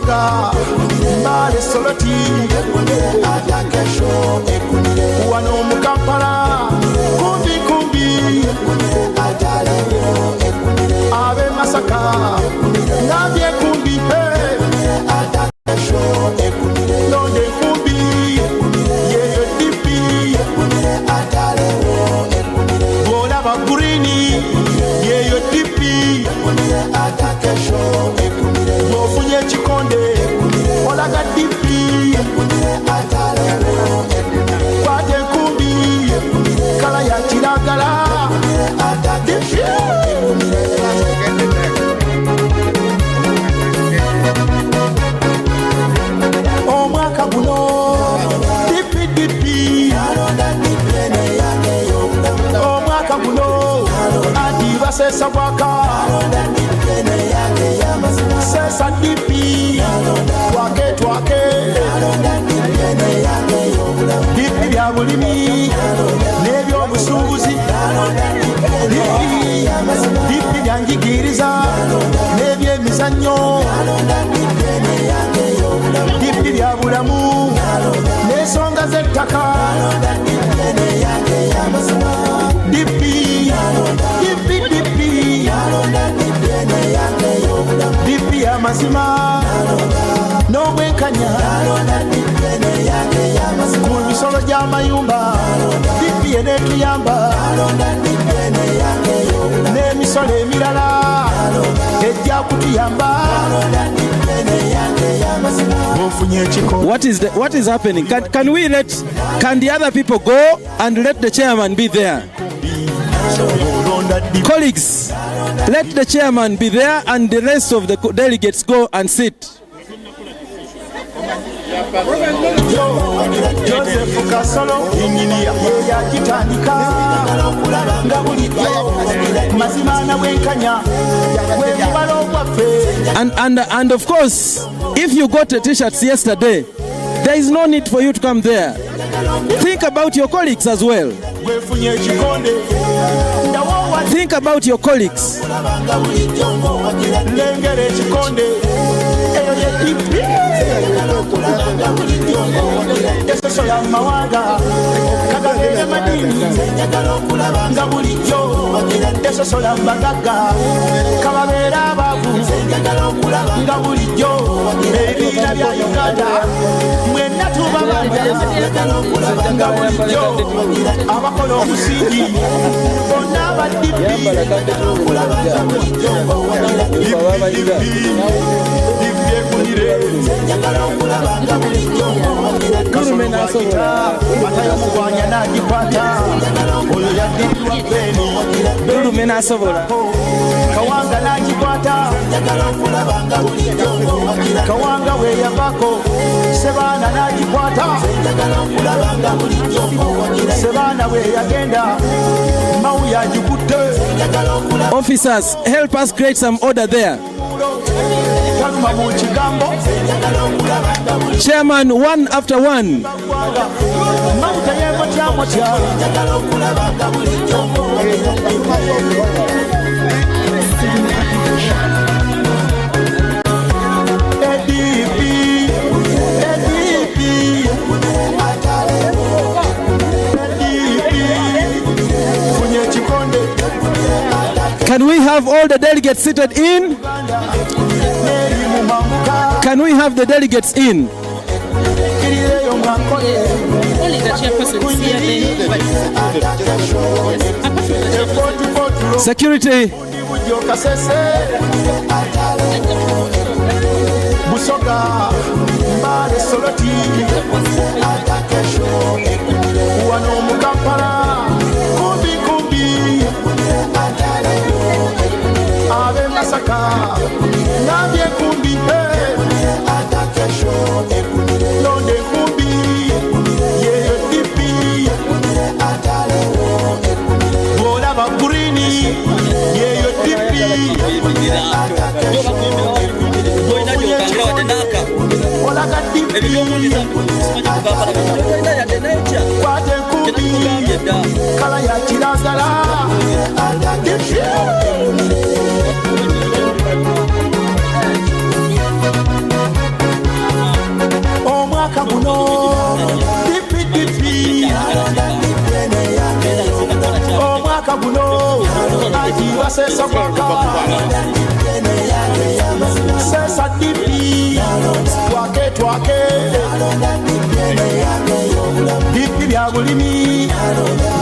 Busoga, Mbale, Soroti, wano mu Kampala, kumbi kumbi, ab'e Masaka ngambye kumbi, hey. Londa enkumbi yeyo DP. Bw'olaba green yeyo DP. Bw'ofunye ekikonde olaga DP. Kwata enkumbi colour ya kiragala, DP. Omwaka guno DP DP. Omwaka guno ati basesa bwaka sesa DP twake twake. DP bya bulimi n'ebyobusuubuzi. DP DP byanjigiriza n'ebyemizannyo. DP bya bulamu n'ensonga z'ettaka. DP DP DP DP y'amazima n'obwenkanya ku misolo gy'amayumba. DP eneetuyamba n'emisolo emirala ejja kutuyamba bw'ofunye ekiko. What is happening? Can the other people go and let the chairman be there? Olonda DP. Colleagues, let the chairman be there and the rest of the delegates go and sit. Joseph Kasolo inginiya ye yagitandika nga bulijjo mazima na bwenkanya bwe mubalo gwaffe. And of course, if you got the t-shirts yesterday, there is no need for you to come there. Think about your colleagues as well. Gwefunye ekikonde ndawowa. Think about your colleagues. Lengera ekikonde eyo ye DP esosola mu mawanga kagabeere madiini nga bulijjo esosola mu bagagga kababeere abaavu nga bulijjo ebibiina bya Uganda mwenna tubabanja nga bulijjo abakola omusingi bonna aba DP. DP DP ekunire Kasolo bwagita matayo mugwanya n'agikwata oyo yaddirirwa Beni. Lulume n'asobola. Kawanga n'agikwata. Kawanga bwe yavako Sebaana n'agikwata. Sebaana bwe yagenda Mawu yagikutte. Officers, help us create some order there. Taluma mu kigambo. Chairman, one after one. Gwanga Mawu teyemotyamotya. ADP, ADP, ADP, funye ekikonde. Can we have all the delegates seated in? Neri mu mambuka. Can we have the delegates in? Kirireyo mwankole. Only the chairperson is here then, but yes, apart from the chairperson, Security, Bujjo Kasese, Busoga, Mbale, Soroti, wano mu Kampala kumbi kumbi, ab'e Masaka ngambye kumbi, hey. Londa enkumbi yeyo DP. Bw'olaba green yeyo DP. Ofunye ekikonde olaga DP. Kwata enkumbi colour ya kiragala, DP. Anti baseesa gwaka seesa DP twake twake DP bya bulimi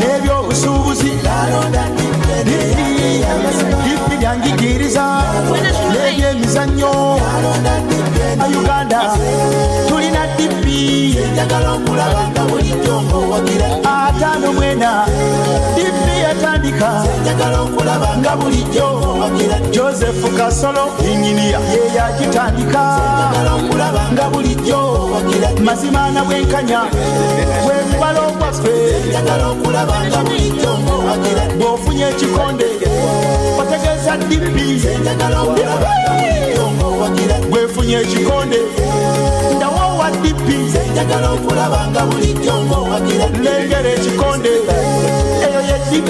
n'ebyobusuubuzi DP byanjigiriza n'ebyemizannyo Uganda tulina DP 54 DP yatandika nga bulijjo Joseph Kasolo inginiya ye yagitandika nga bulijjo mazima na bwenkanya bwe mubalo gwaffe bw'ofunye ekikonde otegeeza DP bwefunye ekikonde ndawowa DP lengera ekikonde eyo ye DP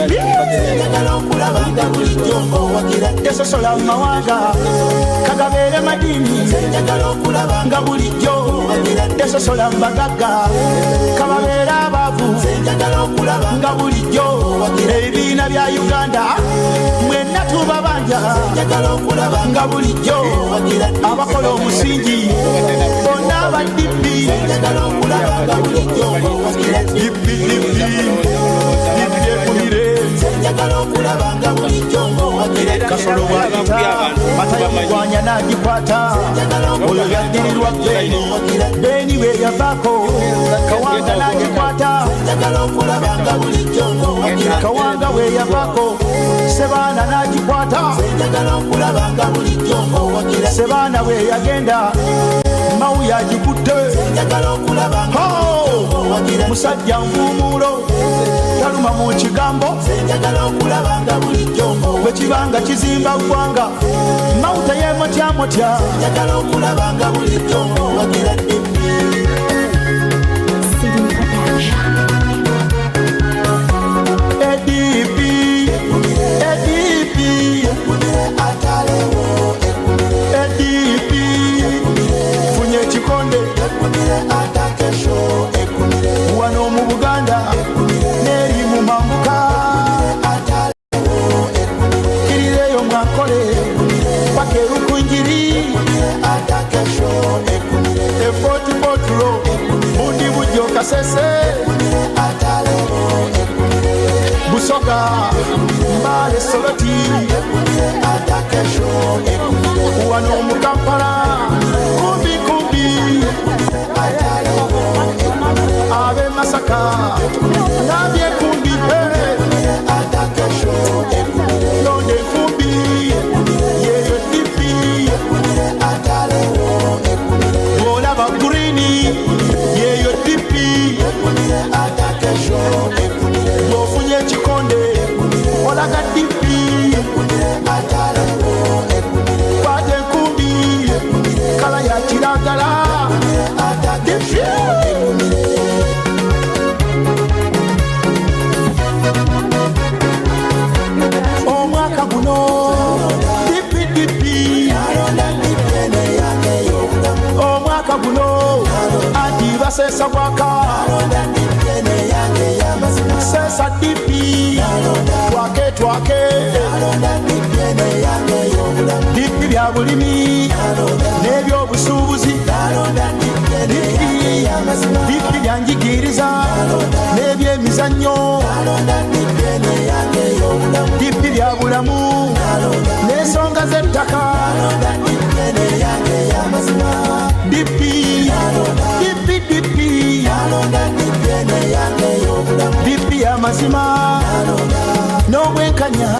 tesosola mu mawanga kagabeere madiini nga bulijjo tesosola mu bagagga kababeere abaavu nga bulijjo ebibiina bya Uganda mwenna tubabanja nga bulijjo abakola omusingi bonna aba DP DP DP DP ekumire Kasolo bw'ayita Matayo Mugwanya n'agikwata oyo yaddirirwa Beni Beni bwe yavaako Kawanga n'agikwata Kawanga bwe yavaako Sebaana n'agikwata Sebaana bwe yagenda Mau yagikutte musajja nvumuulo taluma mu kigambo bwe kibanga kizimba ggwanga Mau teyeemotyamotya. ADP ADP ADP funye ekikonde wano mu Buganda n'eri mu mambuka kirireyo mwakole paka Erukunjiri Efoti Potro Bundi Bujjo Kasese Busoga Mbale Soroti wano mu Kampala kumbi kumbi Abe Masaka nabye kumbi pe londe kumbi yeyo DP olaba gurini yeyo DP bw'ofunye ekikonde olaga DP kwata enkumbi kala ya kiragala DP. Omwaka guno DP DP omwaka guno anti baseesa gwaka seesa DP twake twake DP bya bulimi n'ebyobusuubuzi DP byanjigiriza n'ebyemizannyo DP bya bulamu n'ensonga z'ettaka DP DP DP DP y'amazima n'obwenkanya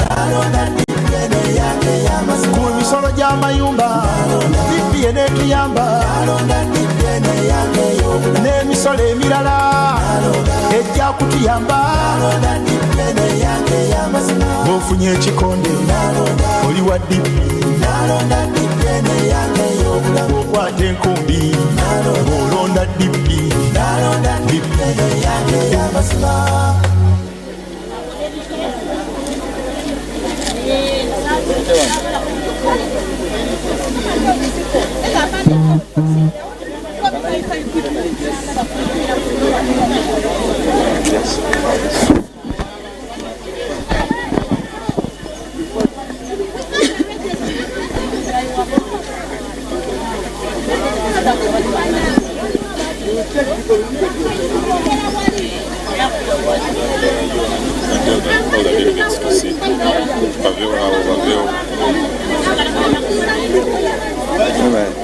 ku misolo gy'amayumba DP eneetuyamba n'emisolo emirala ejja kutuyamba bw'ofunye ekikonde oli wa DP bw'okwata enkumbi bw'olonda DP DP. Yes. All the delegates to sit. Baveewo awo, baveewo. All right.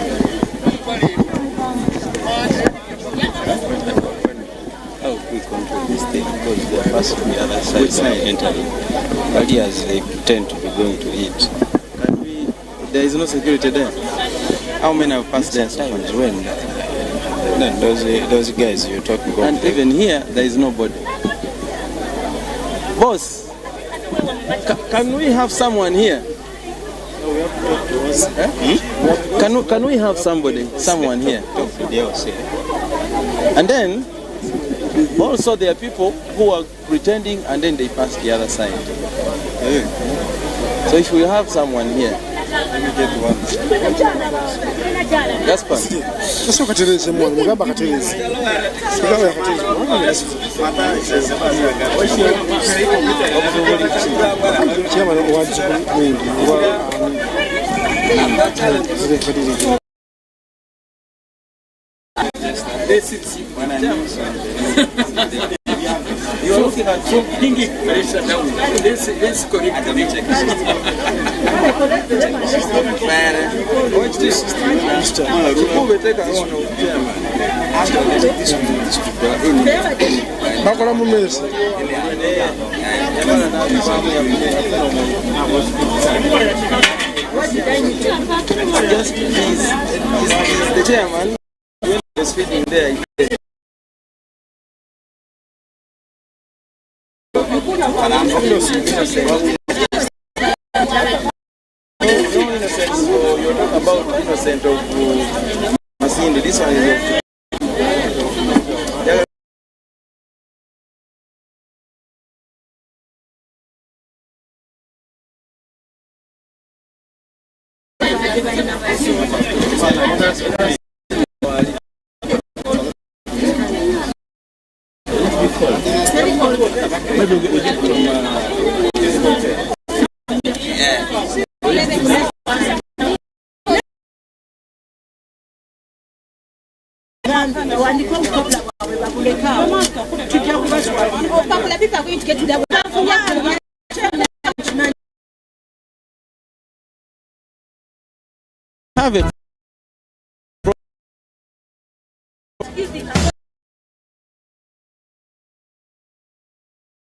How do we control this thing? Because they are passing the other side. Which side? And entering. But as they pretend to be going to eat. Can we, there is no security there. How many have passed there so far? Times when then those guys you're talking about. And even here, there is nobody. Boss, can we have someone here? Eh? Can we have somebody, someone here? Talk to the OC. And then, also there are people who are pretending and then they pass the other side. So if we have someone here, Gaspar, Kasooka katereeze mwana mugamba katereeze mugamba yakatereeze chairman owa gundi owa katereeze. You are looking at Pressure down. Let's correct the Watch this. Kikube take ono chairman. Bakola mu mmeesi. Just he's the chairman. When he was feeding there, he No innocent. So you're talking about innocent of Masindi. This one is of Wandika obupapula bwabwe babulekaawo tujja kubaswalira obupapula biva kuyitike. Have it.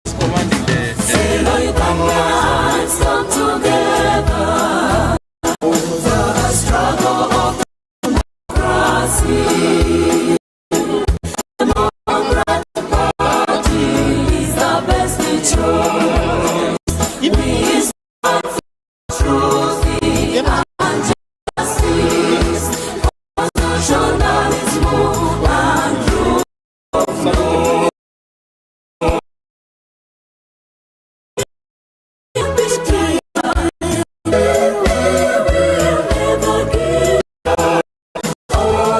Commanding the Come together. The struggle of democracy. Democrat Party is the best choice. We stand for truth and justice, constitutionalism and rule of law.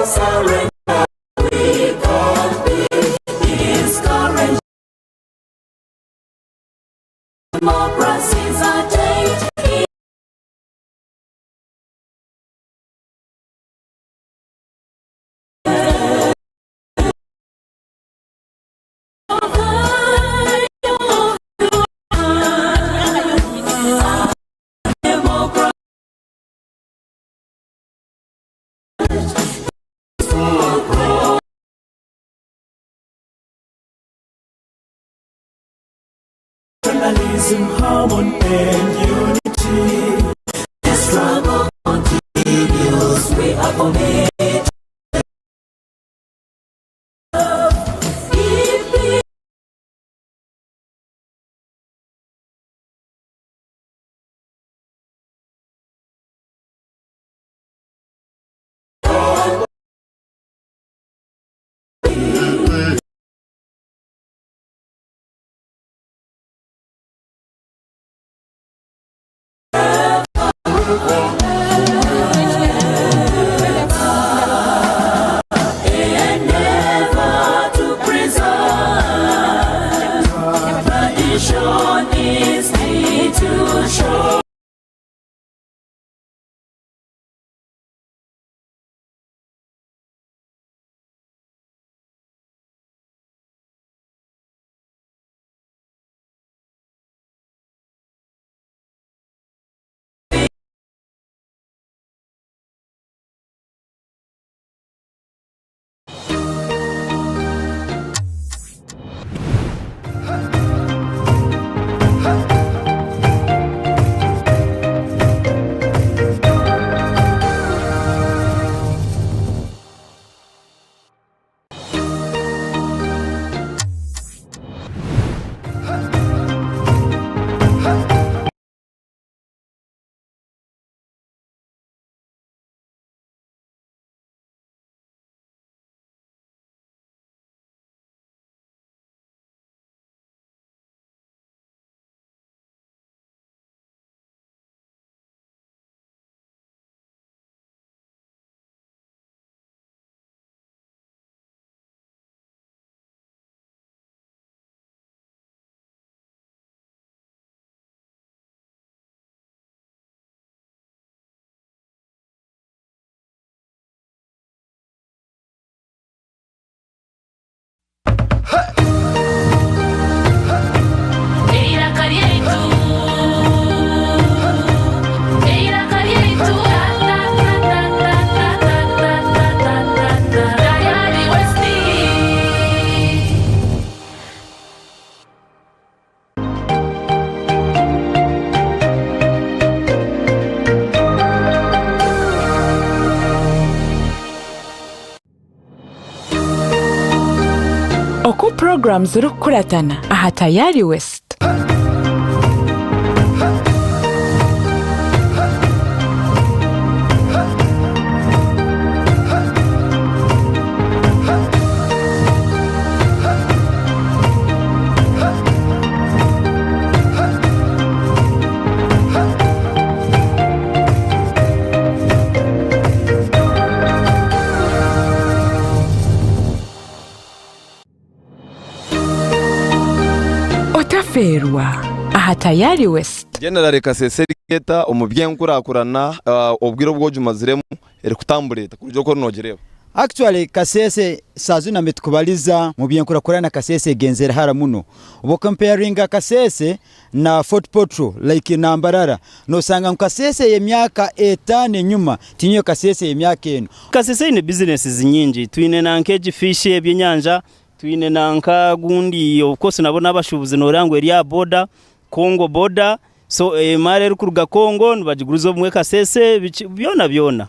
Surrender, we can't be discouraged. Democracy's a date. Democracy. Nationalism, harmony and unity. The struggle continues. We are committed. If we endeavor to preserve tradition institution. Puroguramu zirikukuratana aha Tayari West. Otafeerwa aha Tayari West. General Kasese eriketa omu by'enkurakurana obwire obu ogimaziremu erikutambura eta kuruga oku nogireeba? Actually Kasese saa zinu nambere tukubaliza mu byenkurakurana Kasese egenzere hara muno. Obu comparinga Kasese na Fort Portal like na Mbarara nosanga ngu Kasese ey'emyaka etaano enyuma tiniyo Kasese ey'emyaka enu. Kasese eine businesses nyingi twine nanka egi fish ebyenyanja twine nanka gundi of course nabo n'abashubuzi noreeba ngu eri aha border Congo border so emari erikuruga Congo nibagiguruza obumwe Kasese biki byona byona.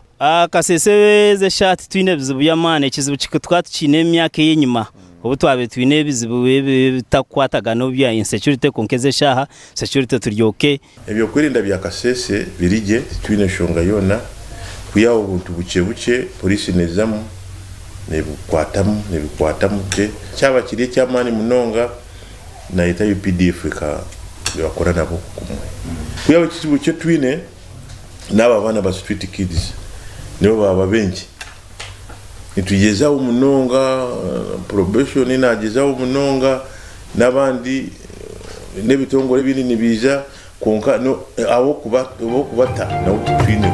Kasese ezi eshaaha titwine ebizibu by'amaani ekizibu tukaba tukiine emyaka ey'enyima obu twabaire twine ebizibu ebitakukwatagana ebya insecurity kwonka ezi eshaaha security turi okay. Ebyokwerinda bya Kasese biri gye titwine nshonga yoona kwihaho obuntu bukye bukye poriisi nezamu nebikwatamu nebikwatamu gye. Kyaba kiri eky'amaani munonga nayeta UPDF ekabakora nabo kumwe. Kwihaho ekizibu eki twine n'abo abaana ba street kids nibo baaba baingi. Nitugyezaho munonga probation nagyezaho munonga n'abandi n'ebitongore ebindi nibiija kwonka ab'okubata nabo titwine.